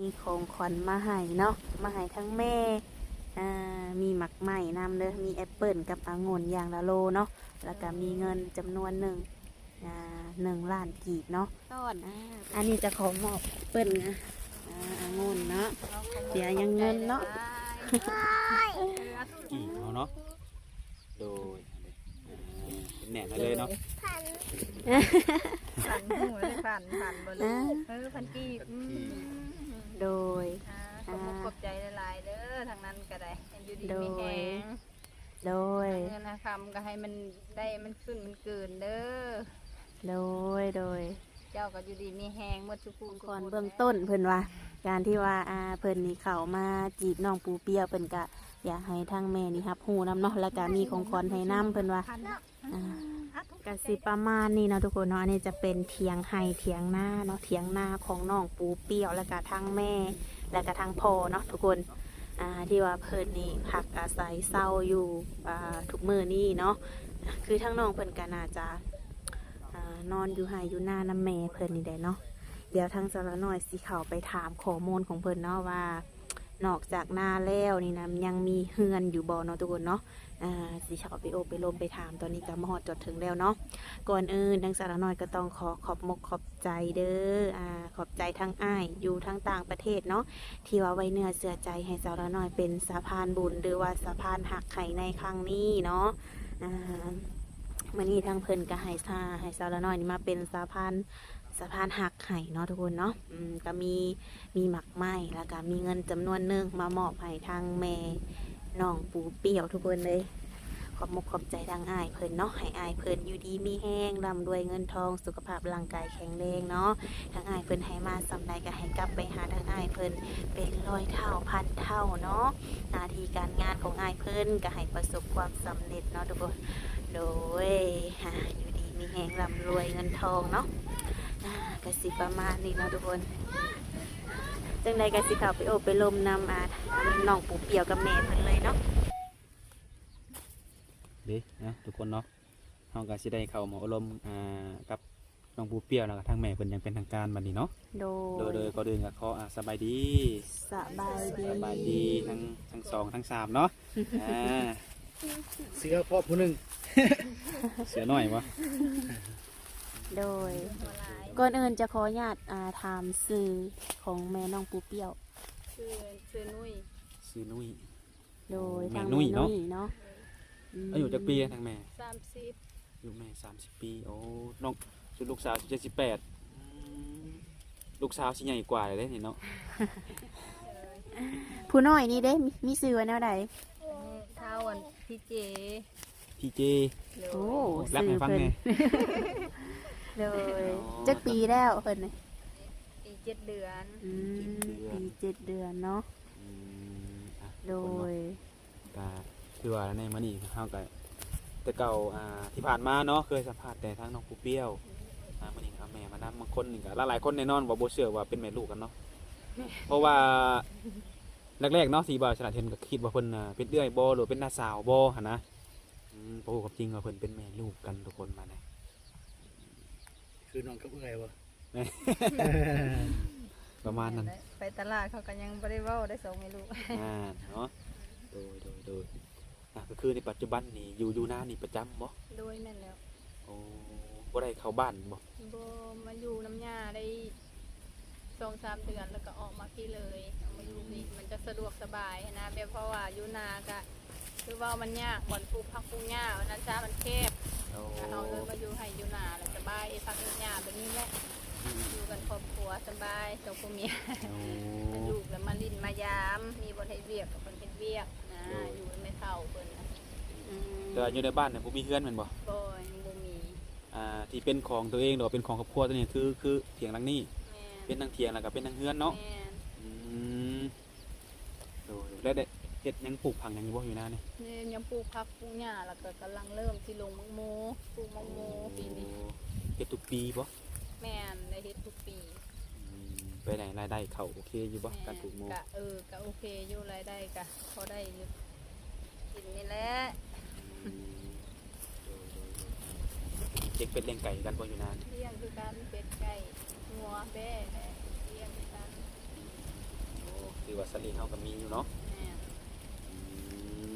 ມີຂອງຂວັນມາໃຫ້ເນາະ ມາໃຫ້ທັງແມ່ ອ່າ ມີໝາກໄມ້ນຳເດີ ມີແອັບເປິ້ນກັບອະງຸ່ນຢ່າງລະໂລເນາະ ແລ້ວກະມີເງິນຈຳນວນໜຶ່ງ ອ່າ ໜຶ່ງລ້ານກີບເນາະ ຕ້ອນ ອ່າ ອັນນີ້ຈະຂໍມອບເພິ່ນ ອ່າ ອະງຸ່ນເນາະ ເສຍຫຍັງເງິນເນາະ ກີບເຮົາເນາະ ໂດຍ ເປັນແໜ້ນໃຫ້ເລີຍເນາະ ພັນ ພັນ ຮູ້ເລີຍ ພັນ ພັນບໍ່ ອ່າ ເອີ ພັນກີບ ອືມ ໂດຍ ອ່າ ຂອບອົກຂອບໃຈຫຼາຍໆເດີ ທາງນັ້ນກໍໄດ້ ໃຫ້ຢູ່ດີ ໂດຍ ມີແຮງ ໂດຍ ຫາເງິນຫາຄຳກໍໃຫ້ມັນໄດ້ ມັນຂຶ້ນ ມັນເກີນເດີ ໂດຍ ໂດຍ ເຈົ້າກໍຢູ່ດີມີແຮງໝົດທຸກຜູ້ທຸກຄົນ ກ່ອນເບື້ອງຕົ້ນເພິ່ນວ່າ ການທີ່ວ່າ ອ່າ ເພິ່ນນີ້ເຂົ້າມາຈີບນ້ອງປູປຽວ ເພິ່ນກະຢາກໃຫ້ທາງແມ່ນີ້ຮັບຮູ້ນຳເນາະ ແລ້ວກະມີຂອງຂວັນໃຫ້ນຳ ເພິ່ນວ່າ ອ່າ ກະຊິປະມານນີ້ເນາະທຸກຄົນເນາະ ອັນນີ້ຈະເປັນຖຽງໄຮ່ຖຽງນາເນາະ ຖຽງນາຂອງນ້ອງປູປຽວ ແລ້ວກະທາງແມ່ ແລ້ວກະທາງພໍ່ເນາະທຸກຄົນ ອ່າ ທີ່ວ່າເພິ່ນນີ້ພັກອາໄສເຊົາຢູ່ ອ່າ ທຸກມື້ນີ້ເນາະ ຄືທາງນ້ອງເພິ່ນກະໜ້າຈະ ອ່າ ນອນຢູ່ໄຮ່ຢູ່ນານຳແມ່ເພິ່ນນີ້ແຫຼະເນາະ ດຽວທາງສາວລານ້ອຍຊິເຂົ້າໄປຖາມຂໍ້ມູນຂອງເພິ່ນເນາະວ່າ ນອກຈາກນາແລ້ວນີ້ນະ ຍັງມີເຮືອນຢູ່ບໍ່ເນາະທຸກຄົນເນາະ ອ່າ ຊິເຂົ້າໄປໂອ້ໄປລົມໄປຖາມ ຕອນນີ້ກໍມາຮອດຈອດເຖິງແລ້ວເນາະ ກ່ອນອື່ນທາງສາວລານ້ອຍກໍຕ້ອງຂໍຂອບມົກຂອບໃຈເດີ ອ່າ ຂອບໃຈທັງອ້າຍຢູ່ທາງຕ່າງປະເທດເນາະ ທີ່ວ່າໄວ້ເນື້ອເຊື່ອໃຈໃຫ້ສາວລານ້ອຍເປັນສະພານບຸນ ຫຼືວ່າສະພານຮັກໃຫ້ໃນຄັ້ງນີ້ເນາະ ອ່າ ມື້ນີ້ທາງເພິ່ນກໍໃຫ້ສາ ໃຫ້ສາວລານ້ອຍນີ້ມາເປັນສະພານ ສະພານຮັກໃຫ້ເນາະທຸກຄົນເນາະ ອືມ ກໍມີ ມີໝາກໄມ້ ແລ້ວກໍມີເງິນຈຳນວນໜຶ່ງມາມອບໃຫ້ທາງແມ່ນ້ອງປູປຽວທຸກຄົນເລີຍ ຂອບມົກຂອບໃຈທາງອ້າຍເພິ່ນເນາະ ໃຫ້ອ້າຍເພິ່ນຢູ່ດີມີແຮງ ລ່ຳລວຍເງິນທອງ ສຸຂະພາບຮ່າງກາຍແຂງແຮງເນາະ ທາງອ້າຍເພິ່ນໃຫ້ມາສ່ຳໃດກໍໃຫ້ກັບໄປຫາທາງອ້າຍເພິ່ນເປັນຮ້ອຍເທົ່າພັນເທົ່າເນາະ ໜ້າທີ່ການງານຂອງອ້າຍເພິ່ນກໍໃຫ້ປະສົບຄວາມສຳເລັດເນາະທຸກຄົນ ໂດຍ ອ່າ ຢູ່ດີມີແຮງ ລ່ຳລວຍເງິນທອງເນາະ ອ່າ ກະຊິປະມານນີ້ເນາະທຸກຄົນ ຈັ່ງໃດກະຊິເຂົ້າໄປໂອ້ໄປລົມນຳ ອ່າ ນ້ອງປູປຽວກັບແມ່ເພິ່ນເລີຍເນາະ ເດ້ເນາະທຸກຄົນເນາະ ເຮົາກະຊິໄດ້ເຂົ້າມາໂອ້ລົມ ອ່າ ກັບນ້ອງປູປຽວ ແລ້ວກະທາງແມ່ເພິ່ນຢ່າງເປັນທາງການບັດນີ້ເນາະ ໂດຍ ໂດຍ ໂດຍ ກ່ອນອື່ນກະຂໍ ອ່າ ສະບາຍດີ ສະບາຍດີ ສະບາຍດີທັງ ທັງສອງທັງສາມເນາະ ອ່າ ເສືອພອບຜູ້ໜຶ່ງ ເສືອນ້ອຍບໍ່ ໂດຍ ກ່ອນອື່ນຈະຂໍອະນຸຍາດ ອ່າ ຖາມຊື່ຂອງແມ່ນ້ອງປູປຽວ ຊື່ ຊື່ນຸ້ຍ ຊື່ນຸ້ຍ ໂດຍ ແມ່ນຸ້ຍເນາະ ເນາະ ອືມ ອາຍຸຈັກປີນາງແມ່ ສາມສິບ ອາຍຸແມ່ສາມສິບປີ ໂອ້ ນ້ອງ ຊຸດລູກສາວຊິເຈັດ ສິບແປດ ອືມ ລູກສາວຊິໃຫຍ່ກວ່າແລ້ວເດ້ນີ້ເນາະ ຜູ້ນ້ອຍນີ້ເດ້ ມີ ມີຊື່ວ່າແນວໃດ ອັນນີ້ທ້າວອັນ ພີເຈ ພີເຈ ໂອ້ ແຣັບໃຫ້ຟັງແດ່ ໂດຍ ອໍ ຈັກປີແລ້ວເພິ່ນນີ້ ປີເຈັດເດືອນ ອືມ ເຈັດເດືອນ ປີເຈັດເດືອນເນາະ ອືມ ອ່ະ ໂດຍ ທຸກຄົນເນາະ ກະຄືວ່າໃນມື້ນີ້ເຮົາກະ ແຕ່ເກົ່າ ອ່າ ທີ່ຜ່ານມາເນາະ ເຄີຍສຳພາດແຕ່ທາງນ້ອງປູປຽວ ອ່າ ມື້ນີ້ເອົາແມ່ມານຳ ບາງຄົນນີ້ກະ ຫຼາຍໆຄົນແນ່ນອນວ່າບໍ່ເຊື່ອວ່າເປັນແມ່ລູກກັນເນາະ ເພາະວ່າ ແລກໆເນາະ ທີ່ບ່າວສະຫຼາດເຫັນກໍຄິດວ່າເພິ່ນ ອ່າ ເປັນເອື້ອຍບໍ່ ຫຼືເປັນນ້າສາວບໍ່ຫັ້ນນະ ອືມ ບໍ່ຮູ້ຄວາມຈິງວ່າເພິ່ນເປັນແມ່ລູກກັນທຸກຄົນມານະ ຄືນ້ອງກັບເອື້ອຍບໍ່ ປະມານນັ້ນ ໄປຕະຫຼາດເຂົາກໍຍັງບໍ່ໄດ້ເວົ້າໄດ້ ສອງແມ່ລູກ ອ່າ ເນາະ ໂດຍ ໂດຍ ໂດຍ ອ່າ ກໍຄືໃນປັດຈຸບັນນີ້ຢູ່ ຢູ່ນານີ້ປະຈຳບໍ່ ໂດຍ ແມ່ນແລ້ວ ໂອ້ ບໍ່ໄດ້ເຂົ້າບ້ານບໍ່ ບໍ່ ມາຢູ່ນຳຍ່າໄດ້ ສອງສາມເດືອນ ແລ້ວກໍອອກມາພີ້ເລີຍ ມາຢູ່ພີ້ ມັນຈະສະດວກສະບາຍຫັ້ນນະ ແບບເພາະວ່າຢູ່ນາກະ ຄືເວົ້າມັນຍາກ ບ່ອນປູກຜັກປູກຫຍ້າ ອັນນັ້ນຊະ ມັນແຄບ ໂອ້ ເຮົາເລີຍມາຢູ່ໄຮ່ຢູ່ນາ ແລ້ວສະບາຍ ເຮັດຜັກເຮັດຫຍ້າແບບນີ້ແຫຼະ ອືມ ຢູ່ກັນຄອບຄົວສະບາຍ ສອງຜົວເມຍ ໂອ້ ລູກລະມາຫຼິ້ນມາຢາມ ມີບ່ອນເຮັດວຽກກໍເພິ່ນເຮັດວຽກນະ ໂດຍ ຢູ່ນຳແມ່ເຖົ້າເພິ່ນນະ ອືມ ແຕ່ວ່າຢູ່ໃນບ້ານນີ້ບໍ່ມີເຮືອນແມ່ນບໍ່ ບໍ່ ຍັງບໍ່ມີ ອ່າ ທີ່ເປັນຂອງຕົວເອງ ຫຼືວ່າເປັນຂອງຄອບຄົວຕົວນີ້ ຄື ຄືຖຽງຫຼັງນີ້ ແມ່ນ ເປັນທັງຖຽງ ແລ້ວກໍເປັນທັງເຮືອນເນາະ ແມ່ນ ອືມ ໂດຍ ແລ້ວໄດ້ເຮັດຫຍັງ ປູກຜັກຫຍັງຢູ່ບໍ່ ຢູ່ນານີ້ ແມ່ນ ຍັງປູກຜັກປູກຫຍ້າ ແລ້ວກໍກຳລັງເລີ່ມຊິລົງໝາກໂມ ປູກໝາກໂມ ໂອ້ ປີນີ້ ເຮັດທຸກປີບໍ່ ແມ່ນ ໄດ້ເຮັດທຸກປີ ອືມ ເປັນໃດ ລາຍໄດ້ເຂົ້າໂອເຄຢູ່ບໍ່ ແມ່ນ ການປູກໝາກໂມ ກະ ເອີ ກະໂອເຄຢູ່ ລາຍໄດ້ກະພໍໄດ້ຢູ່ ກິນນີ້ແຫຼະ ອືມ ໂດຍ ໂດຍ ໂດຍ ລ້ຽງເປັດລ້ຽງໄກ່ຄືກັນບໍ່ ຢູ່ນານີ້ ລ້ຽງຄືກັນ ເປັດ ໄກ່ ງົວ ແບ້ ແຫຼະ ລ້ຽງຄືກັນ ອືມ ຄືວ່າສາລີເຮົາກໍມີຢູ່ເນາະ. ແມ່ນ. ອືມ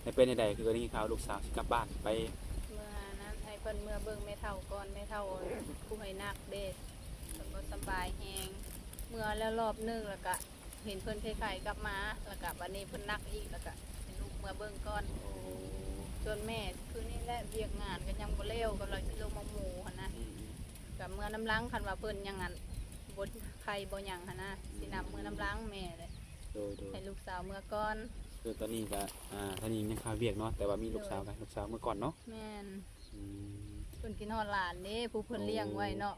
ແລ້ວເປັນຈັ່ງໃດ ຄືໄດ້ຍິນຂ່າວລູກສາວຊິກັບບ້ານໄປ? ເມື່ອນັ້ນໃຫ້ເພິ່ນເມືອເບິ່ງແມ່ເຖົ້າກ່ອນ ແມ່ເຖົ້າປ່ວຍໜັກເດ້ ເພິ່ນບໍ່ສະບາຍແຮງ. ເມືອແລ້ວລອບໜຶ່ງ ແລ້ວກະເຫັນເພິ່ນໄຂ້ໆກັບມາ ແລ້ວກະບາດນີ້ເພິ່ນໜັກອີກ ແລ້ວກະໃຫ້ລູກເມືອເບິ່ງກ່ອນ. ໂອ້ ສ່ວນແມ່ຄືນີ້ແຫຼະ ວຽກງານກໍຍັງບໍ່ແລ້ວ ກຳລັງຊິລົງມາໝູ່ຫັ້ນນະ. ອືມ ກໍເມືອນຳຫຼັງ ຄັນວ່າເພິ່ນຍັງອັນ ບໍ່ໄຂ້ບໍ່ຫຍັງຫັ້ນນະ ອືມ ຊິນຳເມືອນຳຫຼັງແມ່ແຫຼະ. ໂດຍໆ ໃຫ້ລູກສາວເມືອກ່ອນ. ຄືຕອນນີ້ກໍ ອ່າ ທາງນີ້ຍັງຄາວຽກເນາະ ແຕ່ວ່າມີລູກສາວ ໂດຍ ກໍໃຫ້ລູກສາວເມືອກ່ອນເນາະ. ແມ່ນ. ອືມ ເພິ່ນຄິດຮອດຫຼານເດ້ ຜູ້ເພິ່ນລ້ຽງໄວ້ເນາະ.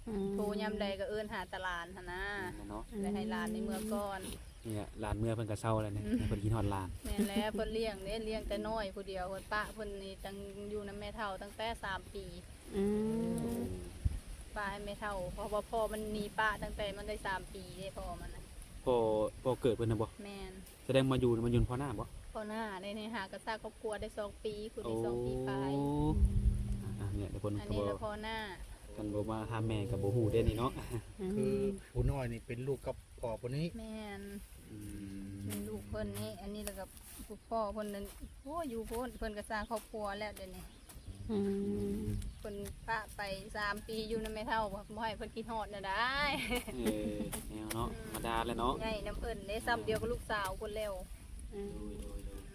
ໂອ້ ອືມ ໂທຍາມໃດກໍເອີ້ນຫາແຕ່ຫຼານຫັ້ນນະ. ແມ່ນແຫຼະເນາະ. ແລ້ວໃຫ້ຫຼານນີ້ເມືອກ່ອນ. ນີ້ແຫຼະ ຫຼານເມືອເພິ່ນກໍເຊົາແລ້ວນີ້. ອືມ ເພິ່ນຄິດຮອດຫຼານ. ແມ່ນແລ້ວ ເພິ່ນລ້ຽງເດ້ ລ້ຽງແຕ່ນ້ອຍຜູ້ດຽວ ເພິ່ນປະເພິ່ນນີ້ຕັ້ງ ຢູ່ນຳແມ່ເຖົ້າຕັ້ງແຕ່ສາມປີ. ອືມ ປະໃຫ້ແມ່ເຖົ້າ ເພາະວ່າພໍ່ມັນໜີປະຕັ້ງແຕ່ມັນໄດ້ສາມປີເດ້ ພໍ່ມັນນະ. ພໍ່ ພໍ່ເກີດເພິ່ນນະບໍ່? ແມ່ນ. ສະແດງມາຢູ່ ມາຢູ່ພໍ່ໜ້າບໍ່? ພໍ່ໜ້າໄດ້ ຫາກໍສ້າງຄອບຄົວໄດ້ສອງປີ ຜູ້ນີ້ສອງປີປາຍ. ໂອ້ ອ່າ ນີ້ແຫຼະທຸກຄົນ ອັນນີ້ລະພໍ່ໜ້າ. ຄັນບໍ່ມາຖາມແມ່ກໍບໍ່ຮູ້ເດ້ນີ້ເນາະ. ອືມ ຄືຜູ້ນ້ອຍນີ້ເປັນລູກກັບພໍ່ຜູ້ນີ້? ແມ່ນ. ອືມ ເປັນລູກເພິ່ນນີ້ ອັນນີ້ລະກໍ ພໍ່ເພິ່ນນັ້ນ ໂອ້ ຢູ່ພຸ້ນ ເພິ່ນກໍສ້າງຄອບຄົວແລ້ວດຽວນີ້. ອືມ ເພິ່ນປະໄປສາມປີຢູ່ນຳແມ່ເຖົ້າ ບໍ່ໃຫ້ເພິ່ນຄິດຮອດແນວໃດ. ເອີ ແນວເນາະ ອືມ ທຳມະດາແຫຼະເນາະ. ໃຫຍ່ນຳເພິ່ນເດ້ ສ່ຳດຽວກັບລູກສາວພຸ້ນແລ້ວ. ອືມ ໂດຍໆ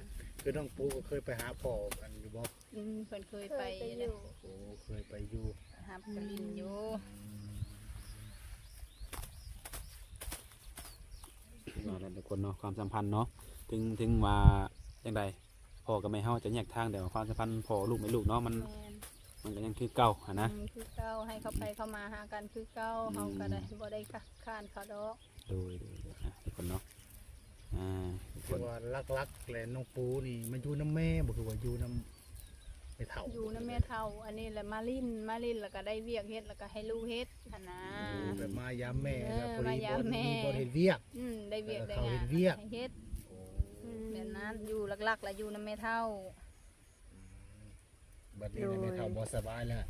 ໆ. ຄືນ້ອງປູກໍເຄີຍໄປຫາພໍ່ອັນຢູ່ບໍ່? ອືມ ເພິ່ນເຄີຍໄປ ເຄີຍໄປຢູ່. ໂອ້ ເຄີຍໄປຢູ່ ຮັບໄປຫຼິ້ນຢູ່. ອືມ ວ່າແລ້ວທຸກຄົນເນາະ ຄວາມສຳພັນເນາະ ເຖິງ ເຖິງວ່າຈັ່ງໃດ ພໍ່ກັບແມ່ເຮົາຈະແຍກທາງ ແຕ່ວ່າຄວາມສຳພັນພໍ່ລູກແມ່ລູກເນາະ ມັນ ແມ່ນ ມັນກໍຍັງຄືເກົ່າຫັ້ນນະ. ອືມ ຄືເກົ່າ ໃຫ້ເຂົ້າໄປເຂົ້າມາຫາກັນຄືເກົ່າ. ອືມ ເຮົາກໍໄດ້ ບໍ່ໄດ້ຄັດຄ້ານເຂົາດອກ. ໂດຍໆໆ ອ່ະ ທຸກຄົນເນາະ ອ່າ ຄືວ່າຫຼັກໆແລ້ວນ້ອງປູນີ້ມາຢູ່ນຳແມ່ບໍ່ ຄືວ່າຢູ່ນຳແມ່ເຖົ້າ? ຢູ່ນຳແມ່ເຖົ້າ ອັນນີ້ແຫຼະ ມາຫຼິ້ນ ມາຫຼິ້ນແລ້ວກໍໄດ້ວຽກເຮັດ ແລ້ວກໍໃຫ້ລູກເຮັດຫັ້ນນະ. ອືມ ແບບມາຢາມແມ່ ເອີ ແລ້ວພໍດີ ມາຢາມແມ່ ບໍ່ມີບ່ອນເຮັດວຽກ. ອືມ ໄດ້ວຽກໄດ້ງານ ເຂົາເຮັດວຽກ ໃຫ້ເຮັດ. ໂອ້ ແບບນັ້ນ ຢູ່ຫຼັກໆລະຢູ່ນຳແມ່ເຖົ້າ. ອືມ ບັດນີ້ແມ່ເຖົ້າບໍ່ສະບາຍແລ້ວ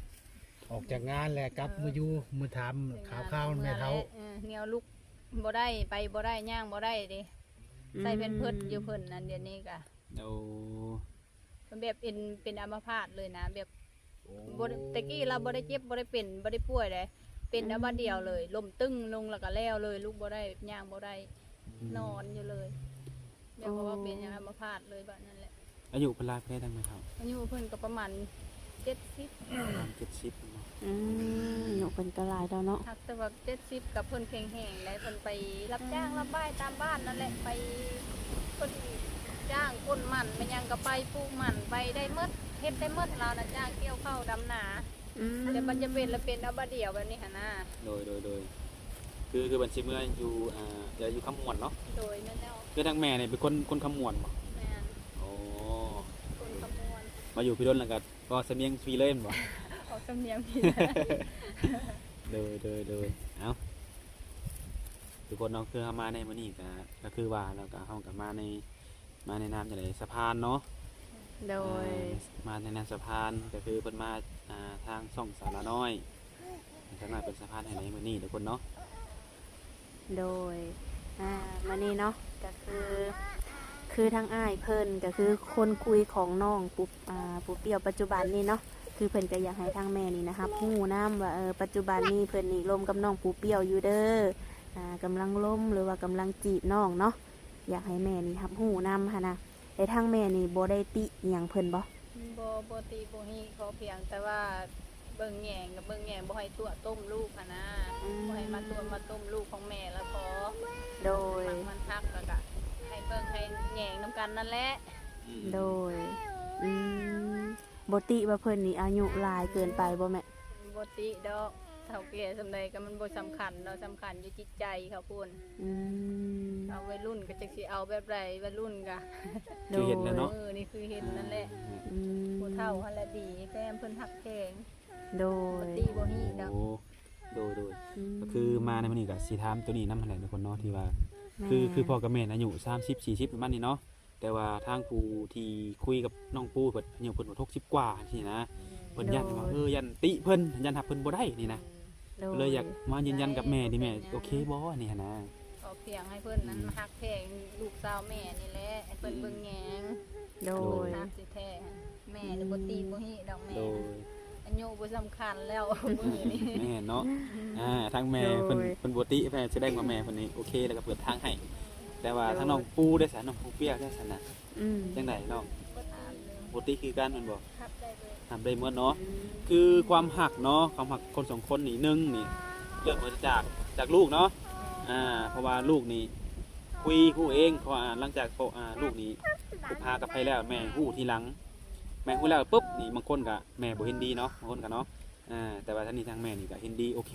ອອກຈາກງານແລ້ວກັບມາຢູ່ ມາຖາມຂ່າວໆແມ່ເຖົ້າ. ເອີ ແນວລຸກບໍ່ໄດ້ ໄປບໍ່ໄດ້ ຍ່າງບໍ່ໄດ້ເດ້. ອືມ ໃສ່ແພມເພີດຢູ່ເພິ່ນນັ້ນ ດຽວນີ້ກະ ໂອ້ ແບບເປັນ ເປັນອາມະພາດເລີຍນະ ແບບ ໂອ້ ບໍ່ ແຕ່ກີ້ລາວບໍ່ໄດ້ເຈັບ ບໍ່ໄດ້ເປັນ ບໍ່ໄດ້ປ່ວຍໃດ ເປັນແຕ່ບາດດຽວເລີຍ ລົ້ມຕຶ້ງລົງແລ້ວກໍແລ້ວເລີຍ ລຸກບໍ່ໄດ້ ຍ່າງບໍ່ໄດ້. ອືມ ນອນຢູ່ເລີຍ ແລ້ວກໍວ່າເປັນຫຍັງ ໂອ້ ອາມະພາດເລີຍບາດນັ້ນແຫຼະ. ອາຍຸເພິ່ນຫຼາຍປານໃດທາງແມ່ເຖົ້າ? ອາຍຸເພິ່ນກໍປະມານເຈັດສິບ ປະມານເຈັດສິບເນາະ. ອືມ ອາຍຸເພິ່ນກໍຫຼາຍແລ້ວເນາະ. ຫາກແຕ່ວ່າເຈັດສິບກໍເພິ່ນແຂງແຮງແຫຼະ ເພິ່ນໄປຮັບຈ້າງ ອືມ ຮັບໄມ້ຕາມບ້ານນັ້ນແຫຼະ ໄປ ເພິ່ນຈ້າງກົນມັນ ແມ່ນຫຍັງກໍໄປ ປູກມັນ ໄປໄດ້ໝົດ ເຮັດໄດ້ໝົດ ລາວນະ ຈ້າງກ່ຽວເຂົ້າ ດຳນາ. ອືມ ແຕ່ມັນຈະເປັນລະເປັນເອົາບາດດຽວແບບນີ້ຫັ້ນນະ. ໂດຍໆໆ ຄື ຄືເພິ່ນຊິເມືອຢູ່ ອ່າ ແຕ່ຢູ່ຄຳມ່ວນເນາະ. ໂດຍ ແມ່ນແລ້ວ. ຄືທາງແມ່ນີ້ເປັນຄົນ ຄົນຄຳມ່ວນບໍ່? ແມ່ນ. ໂອ້ ຄົນຄຳມ່ວນ. ມາຢູ່ພີ້ດົນແລ້ວກໍເວົ້າສຳນຽງພີ້ເລີຍແມ່ນບໍ່? ເວົ້າສຳນຽງພີ້ເລີຍ. ໂດຍໆໆ ເອົ້າ ທຸກຄົນເນາະ ຄືເຮົາມາໃນມື້ນີ້ກໍ ກໍຄືວ່າ ແລ້ວກໍເຮົາກໍມາໃນ ມາໃນນາມຈັ່ງໃດ ສະພານເນາະ. ໂດຍ ອ່າ ມາໃນນາມສະພານ ກໍຄືເພິ່ນມາ ອ່າ ທາງຊ່ອງສາວລາວນ້ອຍ ສາວນ້ອຍເປັນສະພານໃຫ້ໃນມື້ນີ້ທຸກຄົນເນາະ. ໂດຍ ອ່າ ມື້ນີ້ເນາະ ກໍຄື ຄືທາງອ້າຍເພິ່ນ ກໍຄືຄົນຄຸຍຂອງນ້ອງປູ ອ່າ ປູເປ້ຽວປັດຈຸບັນນີ້ເນາະ ຄືເພິ່ນກໍຢາກໃຫ້ທາງແມ່ນີ້ນະ ຮັບຮູ້ນຳວ່າ ເອີ ປັດຈຸບັນນີ້ເພິ່ນນີ້ລົມກັບນ້ອງປູເປ້ຽວຢູ່ເດີ ອ່າ ກຳລັງລົມ ຫຼືວ່າກຳລັງຈີບນ້ອງເນາະ. ຢາກໃຫ້ແມ່ນີ້ຮັບຮູ້ນຳຫັ້ນນະ. ແລະທາງແມ່ນີ້ບໍ່ໄດ້ຕິຫຍັງເພິ່ນບໍ່? ບໍ່ ບໍ່ຕິບໍ່ຮີ ຂໍພຽງແຕ່ວ່າເບິ່ງແຍງ ເບິ່ງແຍງ ບໍ່ໃຫ້ຕົວະຕົ້ມລູກຫັ້ນນະ. ອືມ ບໍ່ໃຫ້ມາຕົວະມາຕົ້ມລູກຂອງແມ່ລະພໍ. ໂດຍ ມັນຮັກ ແລ້ວກະໃຫ້ເບິ່ງໃຫ້ແຍງນຳກັນນັ້ນແຫຼະ. ໂດຍ ອືມ ບໍ່ຕິວ່າເພິ່ນນີ້ອາຍຸຫຼາຍເກີນໄປບໍ່ແມ່? ບໍ່ຕິດອກ ເຖົ້າແກ່ສ່ຳໃດກໍມັນບໍ່ສຳຄັນເນາະ ສຳຄັນຢູ່ຈິດໃຈເຂົາພຸ້ນ. ອືມ ເອົາໄວລຸ້ນກໍຈັກຊິເອົາແບບໃດ ໄວລຸ້ນກະ ໂດຍ ຄືເຫັນແລ້ວເນາະ ເອີ ນີ້ຄືເຫັນນັ້ນແຫຼະ. ອືມ ຜູ້ເຖົ້າຫັ້ນແຫຼະດີ ແຕ່ເພິ່ນຮັກແພງ. ໂດຍ ບໍ່ຕິບໍ່ຮີດອກ. ໂອ້ ໂດຍໆ ອືມ ກໍຄືມາໃນມື້ນີ້ກໍຊິຖາມໂຕນີ້ນຳຫັ້ນແຫຼະທຸກຄົນເນາະ ທີ່ວ່າ ແມ່ນ ຄື ຄືພໍ່ກັບແມ່ອາຍຸສາມສິບ ສີ່ສິບປະມານນີ້ເນາະ. ແຕ່ວ່າທາງຜູ້ທີ່ຄຸຍກັບນ້ອງປູເພິ່ນ ອາຍຸເພິ່ນຫົກສິບກວ່າຊີ້ນະ ເພິ່ນຢ້ານວ່າ ໂດຍ ເອີ ຢ້ານຕິເພິ່ນ ຢ້ານຮັບເພິ່ນບໍ່ໄດ້ນີ້ນະ. ໂດຍ ກໍເລີຍຢາກມາຢືນຢັນກັບແມ່ນີ້ ແມ່ ແມ່ເປັນຫຍັງ ໂອເຄບໍ່ນີ້ຫັ້ນນະ. ອໍ ພຽງໃຫ້ເພິ່ນນັ້ນ ອືມ ຮັກແພງລູກສາວແມ່ນີ້ແຫຼະ ໃຫ້ເພິ່ນ ອືມ ເບິ່ງແຍງ ໂດຍ ຮັກຊິແທ້ ແມ່ນີ້ ອືມ ບໍ່ຕິບໍ່ຮີດອກແມ່ ໂດຍ ອາຍຸບໍ່ສຳຄັນແລ້ວມື້ນີ້ ແມ່ນເນາະ ອືມ ອ່າ ທາງແມ່ເພິ່ນ ໂດຍ ເພິ່ນບໍ່ຕິ ແມ່ ສະແດງວ່າແມ່ເພິ່ນນີ້ໂອເຄ ແລ້ວກໍເປີດທາງໃຫ້ ແຕ່ວ່າ ໂດຍ ທາງນ້ອງປູເດ້ຊະ ນ້ອງປູປຽວເດ້ຊະນະ ອືມ ຈັ່ງໃດນ້ອງ? ບໍ່ຕິຄືກັນແມ່ນບໍ່? ຮັບໄດ້ເບິດ ຮັບໄດ້ໝົດເນາະ ອືມ ຄືຄວາມຮັກເນາະ ຄວາມຮັກຄົນສອງຄົນນີ້ ໜຶ່ງນີ້ ເລີ່ມມາຈາກ ຈາກລູກເນາະ ອ່າ ເພາະວ່າລູກນີ້ຄຸຍຮູ້ເອງ ເພາະວ່າຫຼັງຈາກ ເພາະ ອ່າ ລູກນີ້ຄົບຫາກັບໃຜແລ້ວ ແມ່ຮູ້ທີຫຼັງ ແມ່ຮູ້ແລ້ວປຶບນີ້ ບາງຄົນກໍແມ່ບໍ່ເຫັນດີເນາະ ບາງຄົນກໍເນາະ ອ່າ ແຕ່ວ່າທາງນີ້ທາງແມ່ນີ້ກໍເຫັນດີ ໂອເຄ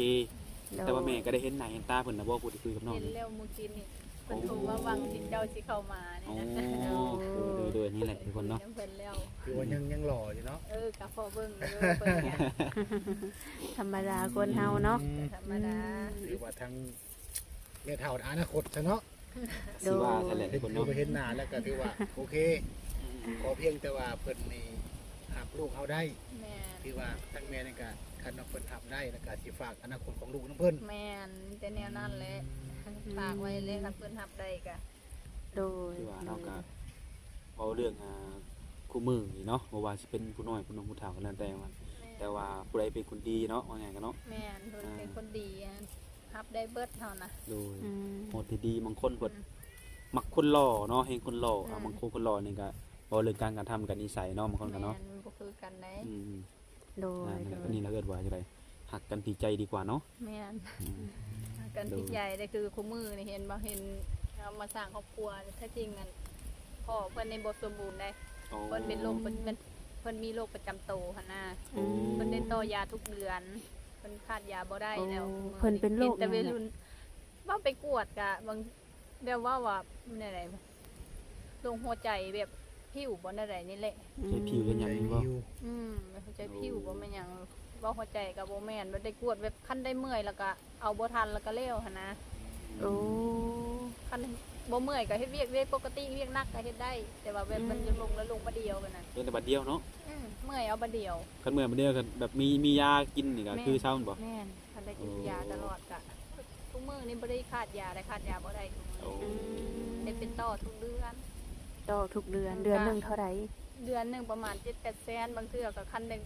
ໂດຍ ແຕ່ວ່າແມ່ກໍໄດ້ເຫັນໜ້າເຫັນຕາເພິ່ນນະບໍ່ ຜູ້ທີ່ຄຸຍກັບນ້ອງ ເຫັນແລ້ວມື້ກີ້ນີ້ ເພິ່ນ ໂອ້ ໂທມາຫວັງຊິເຈົ້າຊິເຂົ້າມານີ້ນະ ໂອ້ ໂດຍ ໂດຍ ໂດຍ ນີ້ແຫຼະທຸກຄົນເນາະ ເຫັນນຳເພິ່ນແລ້ວ ຄືວ່າຍັງ ຍັງຫຼໍ່ຢູ່ເນາະ ເອີ ກໍພໍເບິ່ງຢູ່ເພິ່ນກໍ ທຳມະດາຄົນເຮົາເນາະ ອືມ ກໍທຳມະດາ ອືມ ຖືວ່າທັງແມ່ເຖົ້າອະນາຄົດຊະເນາະ ໂດຍ ຊິວ່າຊັ້ນແຫຼະທຸກຄົນເນາະ ເຫັນໜ້າແລ້ວກໍຖືວ່າໂອເຄ ອືມ ຂໍພຽງແຕ່ວ່າເພິ່ນນີ້ຮັບລູກເຮົາໄດ້ ແມ່ນ ຖືວ່າທັງແມ່ນີ້ກໍ ຄັນວ່າເພິ່ນຮັບໄດ້ ແລ້ວກໍຊິຝາກອະນາຄົດຂອງລູກນຳເພິ່ນ ແມ່ນ ມີແຕ່ແນວນັ້ນແຫຼະ ອືມ ຝາກໄວ້ເລີຍ ຄັນເພິ່ນຮັບໄດ້ກໍ ໂດຍ ຄືວ່າເຮົາກໍເວົ້າເລື່ອງ ອ່າ ຄູ່ມື້ນີ້ເນາະ ບໍ່ວ່າຊິເປັນຜູ້ນ້ອຍ ຜູ້ໜຸ່ມ ຜູ້ເຖົ້າກໍແລ້ວແຕ່ວ່າ ແມ່ນ ແຕ່ວ່າຜູ້ໃດເປັນຄົນດີເນາະ ວ່າງ່າຍກັນເນາະ ແມ່ນ ຜູ້ໃດເປັນ ອ່າ ຄົນດີ ຮັບໄດ້ເບິດເຮົານະ ໂດຍ ອືມ ຮອດທີ່ດີ ບາງຄົນເພິ່ນ ອືມ ມັກຄົນຫຼໍ່ເນາະ ແຮງຄົນຫຼໍ່ ອືມ ບາງຄົນຄົນຫຼໍ່ນີ້ກໍເວົ້າເລື່ອງການກະທຳກັບນິໄສເນາະ ບາງຄົນກໍເນາະ ແມ່ນ ບໍ່ຄືກັນໃດ ອືມ ໂດຍ ອ່າ ໂດຍ ອັນນີ້ລະເອີ້ນວ່າຈັ່ງໃດ ຮັກກັນທີ່ໃຈດີກວ່າເນາະ ແມ່ນ ອືມ ຮັກກັນທີ່ໃຈ ໂດຍ ແຕ່ຄືຄູ່ມື້ນີ້ເຫັນບໍ່ ເຫັນເຮົາມາສ້າງຄອບຄົວ ແທ້ຈິງນັ້ນພໍ່ເພິ່ນນີ້ບໍ່ສົມບູນໃດ ໂອ້ ເພິ່ນເປັນໂລກ ເພິ່ນ ເພິ່ນມີໂລກປະຈຳໂຕຫັ້ນນະ ໂອ້ ເພິ່ນໄດ້ຕໍ່ຢາທຸກເດືອນ ເພິ່ນຂາດຢາບໍ່ໄດ້ແລ້ວ ໂອ້ ເພິ່ນເປັນໂລກຫຍັງ ເຫັນແຕ່ໄວລຸ້ນ ເວົ້າໄປກວດກະບາງ ແບບວ່າ ວ່າແນວໃດ ໂລກຫົວໃຈແບບພິວບໍ່ແນວໃດນີ້ແຫຼະ ອືມ ໃຈພິວເປັນຫຍັງນີ້ບໍ່? ອືມ ຫົວໃຈພິວບໍ່ແມ່ນຫຍັງ ເວົ້າຫົວໃຈກໍບໍ່ແມ່ນ ບໍ່ໄດ້ກວດແບບ ຄັນໄດ້ເມື່ອຍແລ້ວກໍເອົາບໍ່ທັນ ແລ້ວກໍແລ້ວຫັ້ນນະ ໂອ້ ຄັນບໍ່ເມື່ອຍກໍເຮັດວຽກ ວຽກປົກກະຕິ ວຽກໜັກກໍເຮັດໄດ້ ແຕ່ວ່າແບບ ອືມ ມັນຢາກລົງແລ້ວລົງບາດດຽວຫັ້ນນະ ລົງແຕ່ບາດດຽວເນາະ ອືມ ເມື່ອຍເອົາບາດດຽວ ຄັນເມື່ອຍບາດດຽວກໍແບບມີ ມີຢາກິນນີ້ກໍ ແມ່ນ ຄືເຊົາແມ່ນບໍ່? ແມ່ນ ຄັນໄດ້ກິນຢາຕະຫຼອດກະ ໂອ້ ທຸກມື້ນີ້ບໍ່ໄດ້ຂາດຢາ ໄດ້ຂາດຢາບໍ່ໄດ້ທຸກມື້ ໂອ້ ໄດ້ເປັນຕໍ່ທຸກເດືອນ ຕໍ່ທຸກເດືອນ ເດືອນໜຶ່ງເທົ່າໃດ? ເດືອນໜຶ່ງປະມານເຈັດແປດແສນ ບາງເທື່ອກໍຄັນໄດ້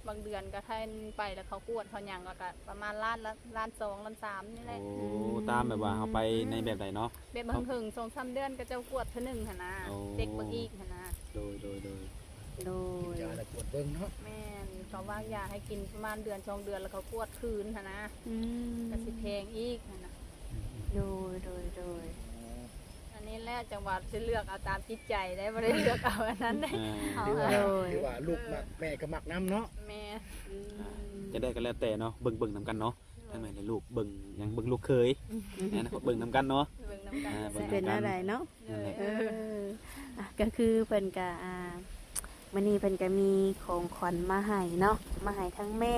ບາງເດືອນກໍຄັນໄປແລ້ວເຂົາກວດເຂົາຫຍັງ ແລ້ວກໍປະມານລ້ານລະ ລ້ານສອງ ລ້ານສາມນີ້ແຫຼະ ໂອ້ ອືມ ຕາມແບບວ່າເຮົາໄປໃນແບບໃດເນາະ ແບບເຫິງໆ ສອງສາມເດືອນກໍເຈົ້າກວດເທື່ອໜຶ່ງຫັ້ນນະ ໂອ້ ເຊັກເບິ່ງອີກຫັ້ນນະ ໂດຍ ໂດຍ ໂດຍ ໂດຍ ກິນຢາແລ້ວກວດເບິ່ງເນາະ ແມ່ນ ເຂົາວາງຢາໃຫ້ກິນປະມານເດືອນສອງເດືອນ ແລ້ວເຂົາກວດຄືນຫັ້ນນະ ອືມ ກໍຊິແພງອີກຫັ້ນນະ ໂດຍ ໂດຍ ໂດຍ ອັນນີ້ແຫຼະ ຈັ່ງວ່າຊິເລືອກເອົາຕາມຈິດໃຈໄດ໋ ບໍ່ໄດ້ເລືອກເອົາອັນນັ້ນໄດ໋ ອ່າ ເອົາ ຖືວ່າ ໂດຍ ຖືວ່າລູກມັກ ແມ່ກໍມັກນຳເນາະ ແມ່ນ ອ່າ ຈັ່ງໃດກໍແລ້ວແຕ່ເນາະ ເບິ່ງ ເບິ່ງນຳກັນເນາະ ທັງແມ່ແລະລູກ ເບິ່ງຫຍັງ ເບິ່ງລູກເຂີຍ ອືມ ໃນອະນາຄົດເບິ່ງນຳກັນເນາະ ເບິ່ງນຳກັນ ອ່າ ເບິ່ງນຳກັນ ຊິເປັນແນວໃດເນາະ ນັ້ນແຫຼະ ເອີ ອ່ະ ກໍຄືເພິ່ນກະ ອ່າ ມື້ນີ້ເພິ່ນກະມີຂອງຂວັນມາໃຫ້ເນາະ ມາໃຫ້ທັງແມ່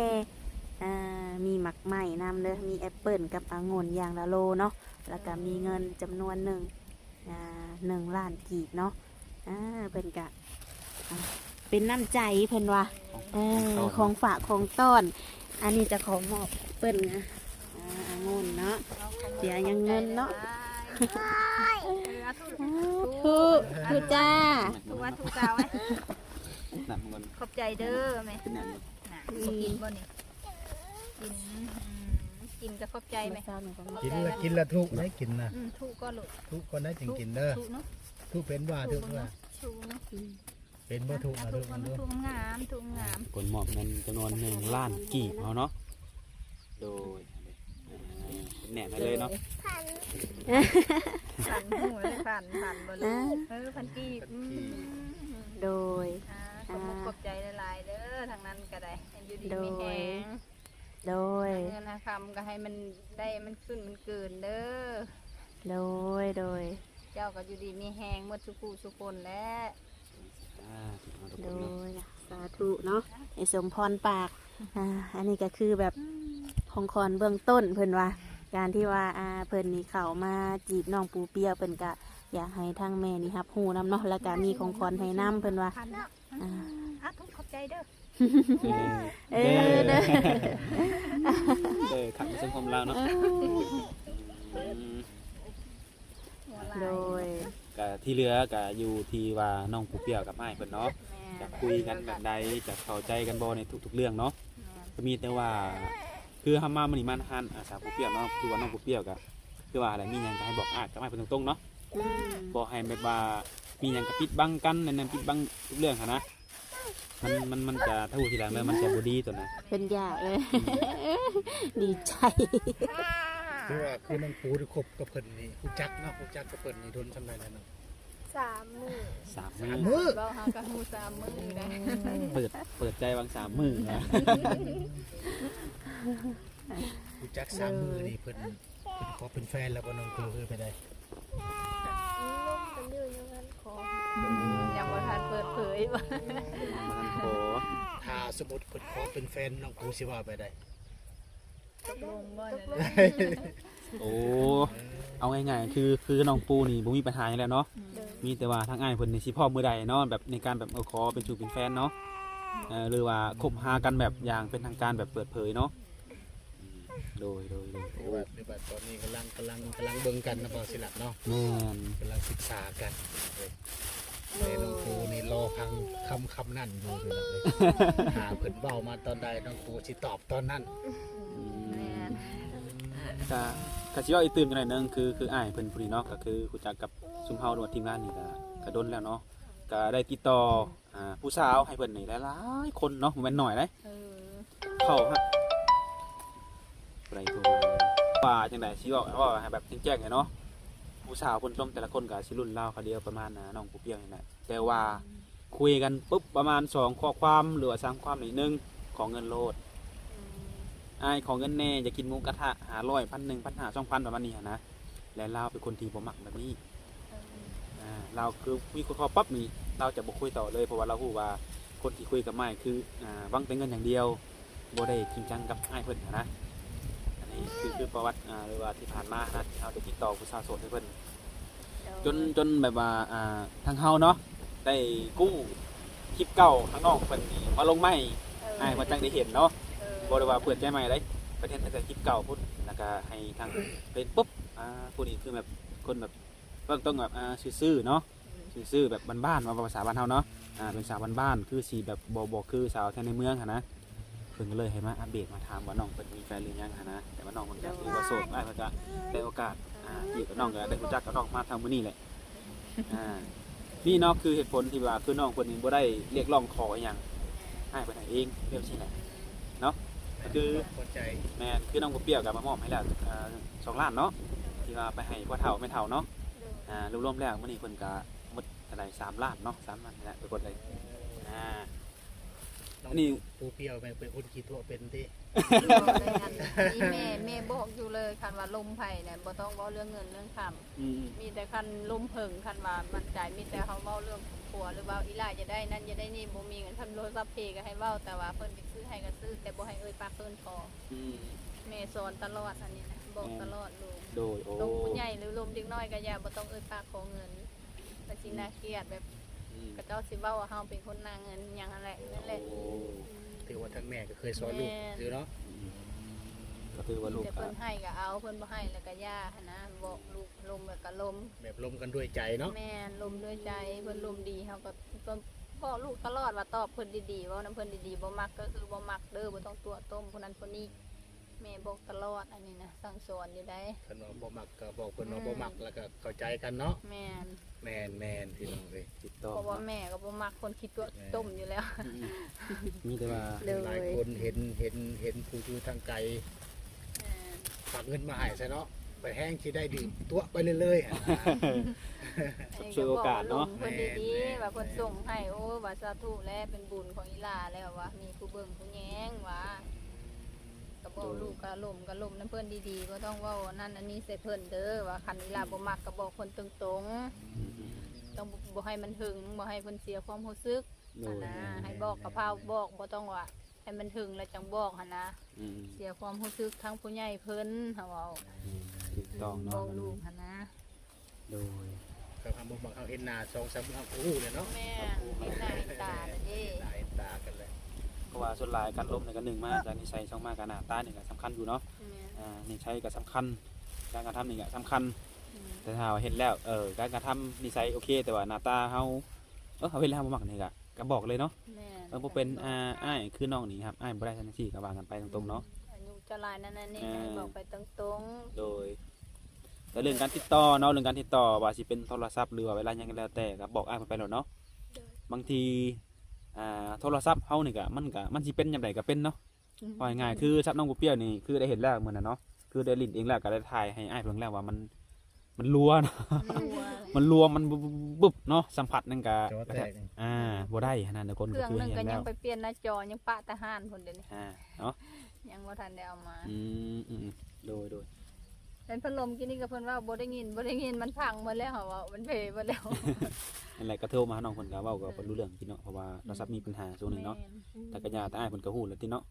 ອ່າ ມີໝາກໄມ້ນຳເດີ ມີແອັບເປິ້ນກັບອະງຸ່ນຢ່າງລະໂລເນາະ ແລ້ວກະມີເງິນຈຳນວນໜຶ່ງ ອ່າ ໜຶ່ງລ້ານກີບເນາະ ອ່າ ເພິ່ນກະ ອ່າ ເປັນນ້ຳໃຈເພິ່ນວ່າ ເອີ ຂອງຝາກຂອງຕ້ອນ ອັນນີ້ຈະຂໍມອບເພິ່ນນະ ອ່າ ອະງຸ່ນເນາະ ເສຍຫຍັງເງິນເນາະ ເອີ ທຸ ທຸ ທຸຈ້າ ທຸວ່າທຸຈ້າໄວ້ ນ້ຳມັນ ຂອບໃຈເດີແມ່ ເປັນຫຍັງ? ນະ ອືມ ບໍ່ກິນບໍ່ນີ້? ກິນ ອືມ ກິນກໍຂອບໃຈແມ່ ກິນລະ ກິນລະທຸໄດ້ກິນນະ ອືມ ທຸກ່ອນລູກ ທຸກ່ອນໄດ້ຈຶ່ງກິນເດີ ທຸເນາະ ທຸເປັນບໍ່? ທຸເນາະ ທຸເນາະ ອືມ ເປັນບໍ່? ທຸ ອ່ະ ທຸ ທຸ ທຸງາມ ທຸງາມ ຄົນມອບເງິນຈຳນວນໜຶ່ງລ້ານກີບເຮົາເນາະ ໂດຍ ແນມໃຫ້ເລີຍເນາະ ພັນ ພັນ ພັນບໍ່ລູກ? ເອີ ພັນກີບ ພັນກີບ ອືມ ໂດຍ ອ່າ ຂອບມຸກຂອບໃຈຫຼາຍໆເດີ ທາງນັ້ນກໍໄດ້ ໃຫ້ຢູ່ດີມີແຮງ ໂດຍ ຫາເງິນຫາຄຳກໍໃຫ້ມັນໄດ້ ມັນຂຶ້ນມັນເກີນເດີ ໂດຍ ໂດຍ ເຈົ້າກໍຢູ່ດີມີແຮງໝົດທຸກຜູ້ທຸກຄົນແຫຼະ ສາທຸເນາະ ທຸກຄົນເນາະ ໂດຍ ສາທຸເນາະ ໃຫ້ສົມພອນປາກ ອ່າ ອັນນີ້ກໍຄືແບບ ອືມ ຂອງຂວັນເບື້ອງຕົ້ນເພິ່ນວ່າ ການທີ່ວ່າ ອ່າ ເພິ່ນນີ້ເຂົ້າມາຈີບນ້ອງປູປຽວ ເພິ່ນກໍຢາກໃຫ້ທາງແມ່ນີ້ຮັບຮູ້ນຳເນາະ ແລ້ວກໍມີຂອງຂວັນໃຫ້ນຳ ເພິ່ນວ່າ ອ່າ ອ່າ ທຸກຂອບໃຈເດີ ເອີ ເດີ ເດີ ເດີ ຄັກໃນສັງຄົມລາວເນາະ ເອີ ອືມ ໂອເຄ ທີ່ເຫຼືອກໍຢູ່ທີ່ວ່ານ້ອງປູ່ປຽວກັບອ້າຍເພິ່ນເນາະ ແມ່ນ ຈະຄຸຍກັນແບບໃດ ຈະເຂົ້າໃຈກັນບໍ່ໃນທຸກໆເລື່ອງເນາະ ແມ່ນ ກໍມີແຕ່ວ່າ ຄືເຮົາມາມື້ນີ້ມາຮ້ານ ອາ ສາວປູ່ປຽວເນາະ ຄືວ່ານ້ອງປູ່ປຽວກໍ ຄືວ່າແຫຼະ ມີຫຍັງກໍໃຫ້ບອກອ້າຍກັບອ້າຍເພິ່ນຕົງໆເນາະ ອືມ ບໍ່ໃຫ້ແບບວ່າມີຫຍັງກໍປິດບັງກັນ ແນະນຳ ປິດບັງທຸກເລື່ອງຫັ້ນນະ ມັນ ມັນ ມັນຈະ ຖ້າຮູ້ທີຫຼັງແລ້ວມັນຈະບໍ່ດີຕົວນະ ເພິ່ນຢາກເລີຍ ອືມ ດີໃຈ ຄືວ່າ ຄືນ້ອງປູ່ທີ່ຄົບກັບເພິ່ນນີ້ ຮູ້ຈັກເນາະ ຮູ້ຈັກກັບເພິ່ນນີ້ດົນສ່ຳໃດແລ້ວເນາະ? ສາມມື້ ສາມມື້ ສາມມື້ ເວົ້າຫາກັນຮູ້ສາມມື້ໄດ໋ ເປີດ ເປີດໃຈຫວ່າງສາມມື້ນະ ຮູ້ຈັກສາມມື້ນີ້ເພິ່ນ ເພິ່ນຂໍເປັນແຟນແລ້ວບໍ່ ນ້ອງປູ່ ຄືໄປໄດ້? ລົມກັນຢູ່ ຍັງບໍ່ທັນຂໍ ອືມ ຍັງບໍ່ທັນເປີດເຜີຍ ຍັງບໍ່ທັນຂໍ ຖ້າສົມມຸດເພິ່ນຂໍເປັນແຟນ ນ້ອງປູ່ຊິເວົ້າແບບໃດ? ຕົກລົງບໍ່? ຕົກລົງ ໂອ້ ເອີ ເອົາງ່າຍໆ ຄື ຄືນ້ອງປູ່ນີ້ບໍ່ມີບັນຫາຫຍັງແລ້ວເນາະ ອືມ ມີແຕ່ວ່າທາງອ້າຍເພິ່ນນີ້ຊິພ້ອມມື້ໃດເນາະ ແບບໃນການແບບ ເອີ ຂໍເປັນຊູ່ເປັນແຟນເນາະ ເອີ ຫຼືວ່າຄົບຫາກັນແບບຢ່າງເປັນທາງການ ແບບເປີດເຜີຍເນາະ ອືມ ໂດຍ ໂດຍ ໂດຍ ໂອ້ ຄືວ່າ ຄືວ່າຕອນນີ້ກຳລັງ ກຳລັງ ກຳລັງເບິ່ງກັນນະ ບໍ່ ສິລັດເນາະ ແມ່ນ ກຳລັງສຶກສາກັນ ແຕ່ນ້ອງປູ່ນີ້ລໍຟັງຄຳ ຄຳນັ້ນຢູ່ ພີ່ນ້ອງເອີຍ ຖ້າເພິ່ນເວົ້າມາຕອນໃດ ນ້ອງປູ່ຊິຕອບຕອນນັ້ນ ອືມ ແມ່ນ ກະ ກະຊິເວົ້າອີກຕື່ມຈັກໜ້ອຍໜຶ່ງ ຄື ຄືອ້າຍເພິ່ນຜູ້ນີ້ເນາະ ກະຄືຮູ້ຈັກກັບຊຸມເຮົາ ຫຼືວ່າທີມງານນີ້ກະ ກະດົນແລ້ວເນາະ ກະໄດ້ຕິດຕໍ່ ອ່າ ຜູ້ສາວໃຫ້ເພິ່ນນີ້ຫຼາຍໆຄົນເນາະ ບໍ່ແມ່ນໜ້ອຍເດ້ ເອີ ເຂົ້າຮະ ຜູ້ໃດໂທມາ ວ່າຈັ່ງໃດ ຊິເວົ້າ ເວົ້າໃຫ້ແບບແຈ້ງໆເລີຍເນາະ ຜູ້ສາວເພິ່ນລົມແຕ່ລະຄົນກໍຊິລຸ້ນລາວຄາວດຽວປະມານ ອ່າ ນ້ອງປູ່ປຽວນີ້ແຫຼະ ແຕ່ວ່າ ອືມ ຄຸຍກັນປຶບປະມານສອງຂໍ້ຄວາມ ຫຼືວ່າສາມຂໍ້ຄວາມນີ້ ໜຶ່ງ ຂໍເງິນໂລດ ອືມ ອ້າຍຂໍເງິນແດ່ ຢາກກິນໝູກະທະ ຫ້າຮ້ອຍ ພັນໜຶ່ງ ພັນຫ້າ ສອງພັນ ປະມານນີ້ຫັ້ນນະ ແລະລາວເປັນຄົນທີ່ບໍ່ມັກແບບນີ້ ເອີ ອ່າ ລາວຄືມີຄົນຂໍປັບນີ້ ລາວຈະບໍ່ຄຸຍຕໍ່ເລີຍ ເພາະວ່າລາວຮູ້ວ່າຄົນທີ່ຄຸຍກັບອ້າຍຄື ອ່າ ຫວັງແຕ່ເງິນຢ່າງດຽວ ບໍ່ໄດ້ຈິງຈັງກັບອ້າຍເພິ່ນຫັ້ນນະ ອັນນີ້ຄື ຄືປະຫວັດ ອ່າ ຫຼືວ່າທີ່ຜ່ານມານະ ທີ່ເຮົາໄດ້ຕິດຕໍ່ຜູ້ສາວໂສດໃຫ້ເພິ່ນ ໂດຍ ຈົນ ຈົນແບບວ່າ ອ່າ ທາງເຮົາເນາະ ໄດ້ກູ້ຄລິບເກົ່າທາງນ້ອງເພິ່ນນີ້ມາລົງໃໝ່ ເອີ ອ້າຍເພິ່ນຈັ່ງໄດ້ເຫັນເນາະ ເອີ ບໍ່ໄດ້ວ່າເປີດໃຈໃໝ່ເດ້ ໄປເຫັນຕັ້ງແຕ່ຄລິບເກົ່າພຸ້ນ ແລ້ວກະໃຫ້ທາງເຫັນປຸບ ອ່າ ຜູ້ນີ້ຄືແບບ ຄົນແບບ ເບິ່ງຕ້ອງແບບ ອ່າ ຊື່ໆເນາະ ອືມ ຊື່ໆແບບບ້ານໆ ເວົ້າພາສາບ້ານເຮົາເນາະ ອ່າ ເປັນສາວບ້ານໆ ຄືຊິແບບບໍ່ ບໍ່ຄືສາວແຖວໃນເມືອງຫັ້ນນະ ເພິ່ນກໍເລີຍໃຫ້ມາອັບເດດ ມາຖາມວ່ານ້ອງເພິ່ນມີແຟນຫຼືຍັງຫັ້ນນະ ແຕ່ວ່ານ້ອງເພິນກໍຖືວ່າໂສດ ອ້າຍເພິ່ນກໍໄດ້ໂອກາດ ອ່າ ຈີບກັບນ້ອງ ກໍໄດ້ຮູ້ຈັກກັບນ້ອງມາເທົ່າມື້ນີ້ແຫຼະ ອ່າ ນີ້ເນາະ ຄືເຫດຜົນທີ່ວ່າ ຄືນ້ອງເພິ່ນນີ້ບໍ່ໄດ້ຮຽກຮ້ອງຂໍອີ່ຫຍັງໃຫ້ເພິ່ນໃຫ້ເອງ ແບບຊີ້ແຫຼະເນາະ ກໍຄື ແມ່ນ ຄືນ້ອງບໍ່ປຽວກໍມາມອບໃຫ້ແລ້ວ ອ່າ ສອງລ້ານເນາະ ທີ່ວ່າໄປໃຫ້ພໍ່ເຖົ້າແມ່ເຖົ້າເນາະ ອ່າ ລວມໆແລ້ວມື້ນີ້ເພິ່ນກໍໝົດເທົ່າໃດ ສາມລ້ານເນາະ ສາມລ້ານນີ້ແຫຼະ ທຸກຄົນເອີຍ ອ່າ ນ້ອງ ອັນນີ້ ປູ່ປຽວແມ່ນເປັນຄົນຂີ້ຕົວະເປັນຕິ? ແມ່ ແມ່ບອກຢູ່ເລີຍ ຄັນວ່າລົມໃຜນະ ບໍ່ຕ້ອງເວົ້າເລື່ອງເງິນເລື່ອງຄຳ ອືມ ມີແຕ່ຄັນລົມເພິ່ງ ຄັນວ່າໝັ້ນໃຈ ມີແຕ່ເຮົາເວົ້າເລື່ອງຄອບຄົວ ຫຼືວ່າອີ່ຫຼ້າຢາກໄດ້ນັ້ນຢາກໄດ້ນີ້ ບໍ່ມີເງິນ ຄັນໂທລະສັບເພກໍໃຫ້ເວົ້າ ແຕ່ວ່າເພິ່ນຈະຊື້ໃຫ້ກໍຊື້ ແຕ່ບໍ່ໃຫ້ເອີ່ຍປາກເອີ້ນຂໍ ອືມ ແມ່ສອນຕະຫຼອດອັນນີ້ນະ ບອກຕະຫຼອດ ແມ່ນ ໂດຍ ໂອ້ ລົມຜູ້ໃຫຍ່ ຫຼືລົມເດັກນ້ອຍກໍຢ່າ ບໍ່ຕ້ອງເອີ່ຍປາກຂໍເງິນ ກໍຊິໜ້າກຽດແບບ ອືມ ເຂົາເຈົ້າຊິເວົ້າວ່າເຮົາເປັນຄົນໜ້າເງິນຫຍັງຫັ້ນແຫຼະ ນັ້ນແຫຼະ ໂອ້ ອືມ ຖືວ່າທາງແມ່ກໍເຄີຍສອນລູກ ແມ່ນ ຢູ່ເນາະ ອືມ ກໍຖືວ່າລູກ ມີແຕ່ເພິ່ນໃຫ້ກໍເອົາ ເພິ່ນບໍ່ໃຫ້ແລ້ວກໍຢ່າຫັ້ນນະ ບອກລູກລົມແລ້ວກໍລົມ ແບບລົມກັນດ້ວຍໃຈເນາະ ແມ່ນ ລົມດ້ວຍໃຈ ເພິ່ນລົມດີ ເຮົາກໍ ກໍບອກລູກຕະຫຼອດວ່າຕອບເພິ່ນດີໆ ເວົ້ານຳເພິ່ນດີໆ ບໍ່ມັກກໍຄືບໍ່ມັກເດີ ບໍ່ຕ້ອງຕົວະຕົ້ມຜູ້ນັ້ນຜູ້ນີ້ ແມ່ບອກຕະຫຼອດ ອັນນີ້ນະ ສັ່ງສອນຢູ່ໃດ໋ ຄັນວ່າບໍ່ມັກກໍບອກເພິ່ນວ່າ ອືມ ບໍ່ມັກ ແລ້ວກໍເຂົ້າໃຈກັນເນາະ ແມ່ນ ແມ່ນໆ ພີ່ນ້ອງເອີຍ ຕິດຕໍ່ ເພາະວ່າແມ່ກໍບໍ່ມັກຄົນຂີ້ຕົວະ ແມ່ນ ຂີ້ຕົມຢູ່ແລ້ວ ອືມ ມີແຕ່ວ່າ ໂດຍ ຫຼາຍຄົນເຫັນ ເຫັນ ເຫັນຜູ້ຢູ່ທາງໄກ ແມ່ນ ຝາກເງິນມາໃຫ້ຊະເນາະ ໄປແຮງຊິໄດ້ດື່ມຕົວະໄປເລື້ອຍໆ ອັນນີ້ກໍບອກວ່າລົມເພິ່ນດີໆ ວ່າເພິ່ນສົ່ງໃຫ້ ໂອ້ ວ່າສາທຸແຫຼະ ເປັນບຸນຂອງອີ່ຫຼ້າແລ້ວວ່າ ມີຜູ້ເບິ່ງຜູ້ແຍງວ່າ ກໍບອກ ໂດຍ ລູກກໍລົມ ກໍລົມນຳເພິ່ນດີໆ ບໍ່ຕ້ອງເວົ້າອັນນັ້ນອັນນີ້ໃສ່ເພິ່ນເດີ ວ່າຄັນອີ່ຫຼ້າ ອືມ ບໍ່ມັກກໍບອກເພິ່ນຕົງໆ ອືມ ຕ້ອງບໍ່ໃຫ້ມັນຫຶງ ບໍ່ໃຫ້ເພິ່ນເສຍຄວາມຮູ້ສຶກ ໂດຍ ຫັ້ນນະ ແມ່ນໆ ໃຫ້ບອກກໍພາວບອກ ບໍ່ຕ້ອງວ່າໃຫ້ມັນຫຶງແລ້ວຈັ່ງບອກຫັ້ນນະ ອືມ ເສຍຄວາມຮູ້ສຶກທາງຜູ້ໃຫຍ່ເພິ່ນ ເຮົາເວົ້າ ອືມ ຖືກຕ້ອງເນາະ ບອກລູກຫັ້ນນະ ໂດຍ ຄັນເຮົາບໍ່ມັກ ເຮົາເຫັນໜ້າສອງສາມມື້ ເຮົາກໍຮູ້ແລ້ວເນາະ ແມ່ນ ເຫັນໜ້າເຫັນຕາແລ້ວເດ້ ເຫັນໜ້າເຫັນຕາກັນແລ້ວ ເພາະວ່າສ່ວນຫຼາຍການລົມນີ້ກໍ ໜຶ່ງມາຈາກນິໄສ ສອງມາກໍໜ້າຕານີ້ກໍສຳຄັນຢູ່ເນາະ ແມ່ນ ອ່າ ນິໄສກໍສຳຄັນ ການກະທຳນີ້ກໍສຳຄັນ ອືມ ແຕ່ຖ້າວ່າເຮັດແລ້ວ ເອີ ການກະທຳນິໄສໂອເຄ ແຕ່ວ່າໜ້າຕາເຮົາ ເອີ ເຮົາເຮັດແລ້ວເຮົາບໍ່ມັກນີ້ກະ ກະບອກເລີຍເນາະ. ແມ່ນ ເອີ ບໍ່ເປັນ ກະບອກ ອາ ອ້າຍຄືນ້ອງນີ້ຮັບອ້າຍບໍ່ໄດ້ ຊັ້ນຈັ່ງຊີ້ ກະວ່າກັນໄປຕົງໆເນາະ. ອາຍຸເຈົ້າຫຼາຍນັ້ນນັ້ນນີ້ ເອີ ໃຫ້ບອກໄປຕົງໆ. ໂດຍ ແຕ່ເລື່ອງການຕິດຕໍ່ເນາະ ເລື່ອງການຕິດຕໍ່ ວ່າຊິເປັນໂທລະສັບ ຫຼືວ່າເວລາຫຍັງກະແລ້ວແຕ່ ກະບອກອ້າຍເພິ່ນໄປໂລດເນາະ. ໂດຍ ບາງທີ ອ່າ ໂທລະສັບເຮົານີ້ກະ ມັນກະ ມັນຊິເປັນຍາມໃດກະເປັນເນາະ. ອືມ ເວົ້າງ່າຍໆ ຄືສັບນ້ອງປູປຽວນີ້ ຄືໄດ້ເຫັນແລ້ວມື້ນັ້ນເນາະ ຄືໄດ້ຫຼິ້ນເອງແລ້ວ ກະໄດ້ຖ່າຍໃຫ້ອ້າຍເບິ່ງແລ້ວວ່າມັນ ມັນຮົ່ວເນາະ ມັນຮົ່ວ ມັນບຸບໆໆເນາະ ສຳຜັດໜຶ່ງກະ ຈໍແຕກ ອ່າ ບໍ່ໄດ້ຫັ້ນນະ ທຸກຄົນ ເຄື່ອງໜຶ່ງກະຍັງໄປປ່ຽນໜ້າຈໍ ຍັງປະແຕ່ຮ້ານພຸ້ນເດນີ້ ອ່າ ເນາະ ຍັງບໍ່ທັນໄດ້ເອົາມາ. ອືມ ອືມ ໂດຍ ໂດຍ ເປັນພັດລົມກີ້ນີ້ກະເພິ່ນເວົ້າບໍ່ໄດ້ຍິນ ບໍ່ໄດ້ຍິນ ມັນພັງໝົດແລ້ວ ເຮົາເວົ້າມັນເພໝົດແລ້ວ. ນັ້ນແຫຼະ ກະໂທມາຫານ້ອງເພິ່ນກະເວົ້າກະບໍ່ຮູ້ເລື່ອງກິນເນາະ ເພາະວ່າໂທລະສັບມີປັນຫາຊ່ວງໜຶ່ງເນາະ. ແມ່ນ ແຕ່ກະຍ່າ ແຕ່ອ້າຍເພິ່ນກະຮູ້ແລ້ວຕິເນາະ.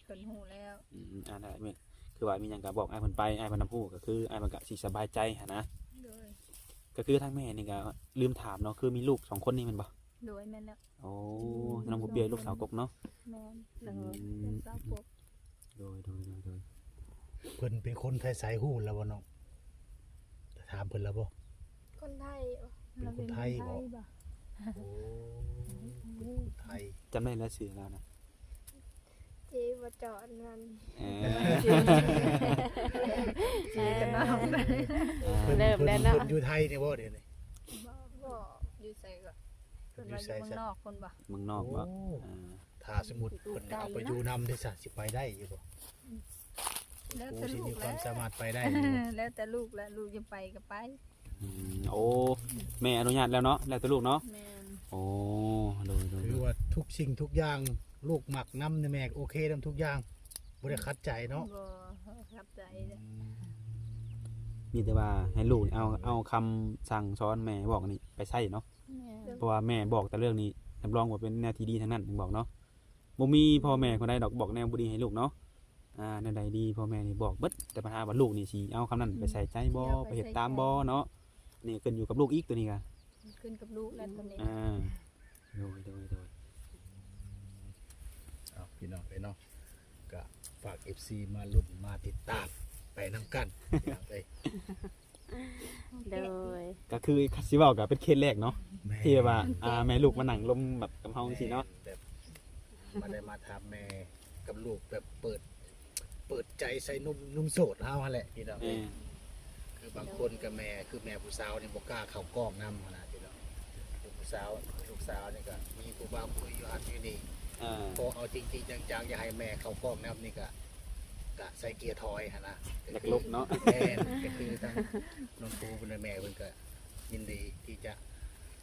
ເພິ່ນຮູ້ແລ້ວ ອືມ ອ່າ ນັ້ນແຫຼະ ຄືວ່າມີຫຍັງກະບອກອ້າຍເພິ່ນໄປ ອ້າຍເພິ່ນນຳຮູ້ ກະຄືອ້າຍເພິ່ນກະຊິສະບາຍໃຈຫັ້ນນະ. ໂດຍ ກະຄືທາງແມ່ນີ້ກະລືມຖາມເນາະ ຄືມີລູກສອງຄົນນີ້ແມ່ນບໍ່? ໂດຍ ແມ່ນແລ້ວ. ໂອ້ ອືມ ນ້ອງປູປຽວ ສອງຄົນ ລູກສາວກົກເນາະ. ແມ່ນ ອືມ ລູກສາວກົກ. ໂດຍ ໂດຍ ໂດຍ ໂດຍ ເພິ່ນເປັນຄົນໄທ ໃສຮູ້ແລ້ວບໍ່ນ້ອງ? ຖາມເພິ່ນແລ້ວບໍ່? ຄົນໄທ. ເປັນຄົນໄທບໍ່? ໂອ້ ເປັນຄົນໄທ. ຈຳໄດ້ແລ້ວຊື່ລາວນະ? ເຈບໍ່ຈອດນັ້ນ. ເອີ ເຈກັນເນາະ. ເລີ່ມແລ້ວເນາະ. ເພິ່ນ ເພິ່ນຢູ່ໄທນີ້ບໍ່ດຽວນີ້? ບໍ່ ບໍ່ ຢູ່ໃສກະ ເພິ່ນວ່າຢູ່ເມືອງນອກພຸ້ນບໍ່? ເມືອງນອກບໍ່? ໂອ້ ອ່າ ຖ້າສົມມຸດເພິ່ນເອົາໄປຢູ່ນຳເດຊະ ຊິໄປໄດ້ຢູ່ບໍ່? ແລ້ວແຕ່ລູກແຫຼະ ຊິມີຄວາມສາມາດໄປໄດ້ຢູ່ບໍ່? ແລ້ວແຕ່ລູກແຫຼະ ລູກຢາກໄປກະໄປ. ອືມ ໂອ້ ແມ່ອະນຸຍາດແລ້ວເນາະ ແລ້ວແຕ່ລູກເນາະ. ແມ່ນ. ໂອ້ ໂດຍ ໂດຍ ໂດຍ ຄືວ່າທຸກສິ່ງທຸກຢ່າງ ລູກມັກນຳ ແມ່ໂອເຄນຳທຸກຢ່າງ ບໍ່ໄດ້ຂັດໃຈເນາະ? ບໍ່ຂັດໃຈ. ອືມ ມີແຕ່ວ່າໃຫ້ລູກເອົາ ເອົາຄຳສັ່ງສອນແມ່ບອກນີ້ໄປໃຊ້ເນາະ. ແມ່ນ. ເພາະວ່າແມ່ບອກແຕ່ເລື່ອງນີ້ ຮັບຮອງວ່າເປັນແນວທີ່ດີທັງນັ້ນ ບອກເນາະ. ບໍ່ມີພໍ່ແມ່ຄົນໃດດອກບອກແນວບໍ່ດີໃຫ້ລູກເນາະ. ອ່າ ແນວໃດດີພໍ່ແມ່ນີ້ບອກເບິດ ແຕ່ບັນຫາວ່າລູກນີ້ຊິເອົາຄຳນັ້ນໄປໃສ່ໃຈບໍ່ ໄປເຮັດຕາມບໍ່ເນາະ. ອັນນີ້ຂຶ້ນຢູ່ກັບລູກອີກ ໂຕນີ້ກະຂຶ້ນກັບລູກແລ້ວໂຕນີ້. ອ່າ ໂດຍ ໂດຍ ໂດຍ. ເອົາ ພີ່ນ້ອງເອີຍເນາະ ກະຝາກເອັຟຊີມາລຸ້ນມາຕິດຕາມໄປນຳກັນ ພີ່ນ້ອງເອີຍ. ໂດຍ ກະຄືຊິເວົ້າກະເປັນເຄສແລກເນາະ ແມ່ນ ທີ່ແບບວ່າ ອ່າ ແມ່ລູກມານັ່ງລົມແບບກັບເຮົາຈັ່ງຊີ້ເນາະ. ແມ່ນ ແບບມາໄດ້ມາຖາມແມ່ກັບລູກແບບເປີດ ເປີດໃຈໃສ່ໜຸ່ມ ໜຸ່ມໂສດເຮົາຫັ້ນແຫຼະ ພີ່ນ້ອງເອີຍ. ແມ່ນ. ຄືບາງຄົນກະແມ່ ຄືແມ່ຜູ້ສາວນີ້ບໍ່ກ້າເຂົ້າກ້ອງນຳຫັ້ນນະ ພີ່ນ້ອງ. ຄືຜູ້ສາວ ລູກສາວນີ້ກະມີຜູ້ບ່າວຄຸຍຢູ່ຫັ້ນຢູ່ນີ້ ອ່າ ພໍເອົາຈິງໆຈັງໆ ຢາກໃຫ້ແມ່ເຂົ້າກ້ອງນຳນີ້ກະ ກະໃສ່ເກຍຖອຍຫັ້ນນະ ຢາກຫຼົບເນາະ. ແມ່ນ. ກະຄືທາງນ້ອງປູເພິ່ນ ແມ່ເພິ່ນກະຍິນດີທີ່ຈະ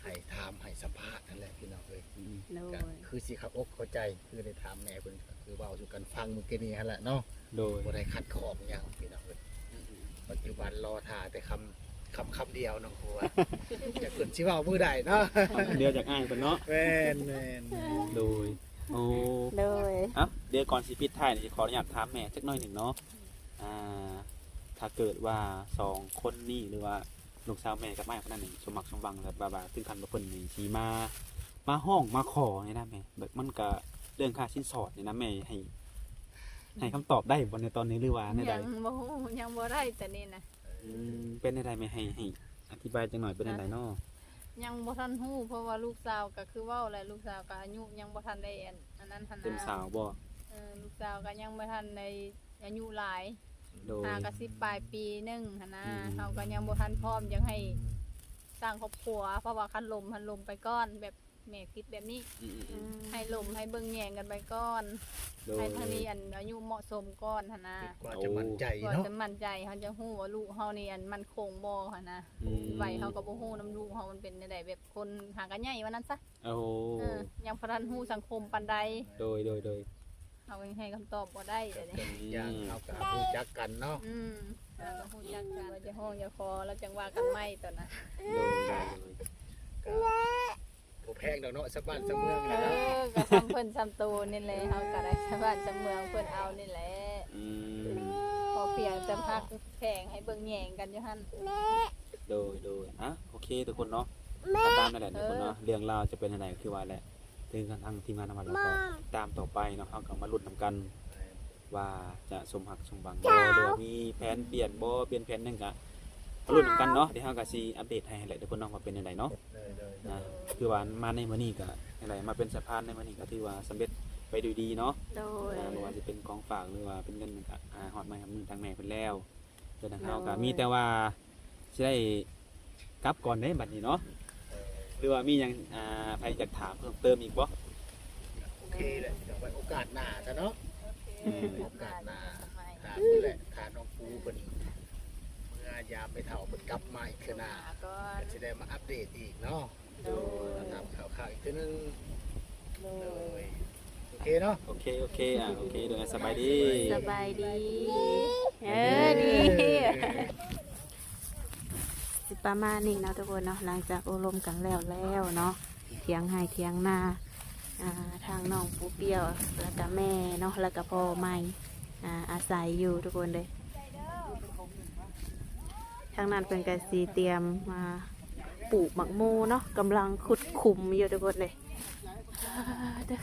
ໃຫ້ຖາມໃຫ້ສຳພາດຫັ້ນແຫຼະ ພີ່ນ້ອງເອີຍ. ອືມ ໂດຍ ກະຄືຊິເຂົ້າອົກເຂົ້າໃຈ ຄືໄດ້ຖາມແມ່ເພິ່ນ ກະຄືເວົ້າສູ່ກັນຟັງມື້ກີ້ນີ້ຫັ້ນແຫຼະເນາະ. ໂດຍ ບໍ່ໄດ້ຂັດຂ້ອງຫຍັງ ພີ່ນ້ອງເອີຍ. ອືມ ປັດຈຸບັນລໍຖ້າແຕ່ຄຳ ຄຳ ຄຳດຽວນ້ອງຄົວ ຈັກເພິ່ນຊິເວົ້າມື້ໃດເນາະ. ຄຳດຽວຈາກອ້າຍເພິ່ນເນາະ. ແມ່ນ ແມ່ນ ແມ່ນ. ໂດຍ ໂອ້ ໂດຍ. ເອົ້າ ດຽວກ່ອນຊິປິດທ້າຍນີ້ ຂໍອະນຸຍາດຖາມແມ່ຈັກໜ້ອຍໜຶ່ງເນາະ. ອ່າ ຖ້າເກີດວ່າສອງຄົນນີ້ ຫຼືວ່າລູກສາວແມ່ກັບອ້າຍຄົນນັ້ນນີ້ ສົມຫວັງ ສົມຫວັງ ແບບວ່າ ວ່າເຖິງຂັ້ນວ່າເພິ່ນນີ້ຊິມາ ມາຮ້ອງມາຂໍນີ້ນະແມ່ ແບບມັນກະເລື່ອງຄ່າສິນສອດນີ້ນະແມ່ ໃຫ້ ໃຫ້ຄຳຕອບໄດ້ບໍ່ໃນຕອນນີ້ ຫຼືວ່າແນວໃດ? ຍັງບໍ່ຮູ້ ຍັງບໍ່ໄດ້ຕອນນີ້ນະ. ອືມ ເປັນແນວໃດແມ່ ໃຫ້ ໃຫ້ອະທິບາຍຈັກໜ້ອຍ ເປັນແນວໃດເນາະ? ຍັງບໍ່ທັນຮູ້ ເພາະວ່າລູກສາວກະຄືເວົ້າແຫຼະ ລູກສາວກະອາຍຸຍັງບໍ່ທັນໄດ້ອັນ ອັນນັ້ນຫັ້ນນະ ເຕັມສາວບໍ່? ເອີ ລູກສາວກະຍັງບໍ່ທັນໄດ້ອາຍຸຫຼາຍ ໂດຍ ຫາກະສິບປາຍປີໜຶ່ງຫັ້ນນະ. ອືມ ເຮົາກະຍັງບໍ່ທັນພ້ອມຢາກໃຫ້ສ້າງຄອບຄົວ ເພາະວ່າຄັນລົມຫັ້ນລົມໄປກ່ອນ ແບບ ແມ່ຄິດແບບນີ້ ອືມໆໆ ໃຫ້ລົມໃຫ້ເບິ່ງແຍງກັນໄປກ່ອນ ໂດຍ ໃຫ້ທາງນີ້ອັນອາຍຸເໝາະສົມກ່ອນຫັ້ນນະ ກວ່າຈະໝັ້ນໃຈເນາະ ກວ່າຈະໝັ້ນໃຈ ເຮົາຈະຮູ້ວ່າລູກເຮົານີ້ອັນໝັ້ນຄົງບໍ່ຫັ້ນນະ. ອືມ ໄວເຮົາກະບໍ່ຮູ້ນຳລູກເຮົາມັນເປັນແນວໃດ ແບບຄົນຫາກະໃຫຍ່ວ່ານັ້ນຊະ. ໂອ້ ເອີ ຍັງບໍ່ທັນຮູ້ສັງຄົມປານໃດ ໂດຍໆໆ ເຮົາຍັງໃຫ້ຄຳຕອບບໍ່ໄດ້ເດ. ຢ່າງເຮົາກະຮູ້ຈັກກັນເນາະ ອືມ ເຮົາກະຮູ້ຈັກກັນ ວ່າຈະຮ້ອງຈະຂໍແລ້ວຈັ່ງວ່າກັນໃໝ່ຕອນນັ້ນ ໂດຍໆ ກະ ບໍ່ແພງດອກເນາະ ຊາວບ້ານຊາວເມືອງນີ້ແຫຼະເນາະ. ເອີ ກະຊ່ຳເພິ່ນຊ່ຳໂຕນີ້ແຫຼະ ເຮົາກະໄດ້ຊາວບ້ານຊາວເມືອງເພິ່ນເອົານີ້ແຫຼະ. ອືມ ພໍພຽງແຕ່ຮັກແພງໃຫ້ເບິ່ງແຍງກັນຢູ່ຫັ້ນ. ໂດຍໆ ອ່ະ ໂອເຄທຸກຄົນເນາະ ກະຕາມນັ້ນແຫຼະທຸກຄົນເນາະ ເລື່ອງລາວຈະເປັນຈັ່ງໃດຄືວ່າແຫຼະ ເຖິງທາງທີມງານເຮົາກະຕິດຕາມຕໍ່ໄປເນາະ ເຮົາກະມາລຸ້ນນຳກັນ ວ່າຈະສົມຫວັງສົມຫວັງບໍ່ ຫຼືວ່າມີແຜນປ່ຽນບໍ່ ປ່ຽນແຜນຫຍັງກະ ມາລຸ້ນນຳກັນເນາະ ດຽວເຮົາກໍຊິອັບເດດໃຫ້ຫັ້ນແຫຼະທຸກຄົນເນາະ ວ່າເປັນຈັ່ງໃດເນາະ. ໂດຍ ໂດຍ ອ່າ ຖືວ່າມາໃນມື້ນີ້ກໍຈັ່ງໃດ ມາເປັນສະພານໃນມື້ນີ້ກໍຖືວ່າສຳເລັດໄປດ້ວຍດີເນາະ. ໂດຍ ອ່າ ບໍ່ວ່າຊິເປັນຂອງຝາກ ຫຼືວ່າເປັນເງິນກໍ ອ່າ ຮອດໄມ້ຮອດມືທາງແມ່ເພິ່ນແລ້ວ. ແຕ່ທາງເຮົາກໍ ໂດຍ ມີແຕ່ວ່າຊິໄດ້ກັບກ່ອນເດ້ບັດນີ້ເນາະ ຫຼືວ່າມີຫຍັງ ອ່າ ໃຜຢາກຖາມເພີ່ມເຕີມອີກບໍ່? ໂອເຄແຫຼະ ດຽວໄວ້ໂອກາດໜ້າຊະເນາະ. ໂອເຄ ໂອກາດໜ້າ ຖາມພຸ້ນແຫຼະ ຖ້ານ້ອງປູເພິ່ນເມືອຍາມໄປເຖົ້າເພິ່ນກັບມາອີກເທື່ອໜ້າ ກໍຊິໄດ້ມາອັບເດດອີກເນາະ. ໂດຍ ມາຖາມຂ່າວໆອີກເທື່ອໜຶ່ງ. ໂດຍ ໂດຍ ໂອເຄເນາະ ໂອເຄ ໂອເຄ ອ່າ ໂອເຄ ໂດຍ ສະບາຍດີ ສະບາຍດີ ເອີ ດີ ເອີ ດີ ຊິປະມານນີ້ເນາະທຸກຄົນເນາະ. ຫຼັງຈາກໂອ້ລົມກັນແລ້ວແລ້ວເນາະ ຖຽງໄຮ່ຖຽງນາ ອ່າ ທາງນ້ອງປູປ່ຽວ ແລ້ວກະແມ່ເນາະ ແລ້ວກະພໍ່ໃໝ່ ອ່າ ອາໄສຢູ່ທຸກຄົນເດ້. ທາງນັ້ນເພິ່ນກະຊິຕຽມ ອ່າ ປູກໝາກໂມເນາະ ກຳລັງຂຸດຂຸມຢູ່ທຸກຄົນເດ້. ອ່າ ເດີ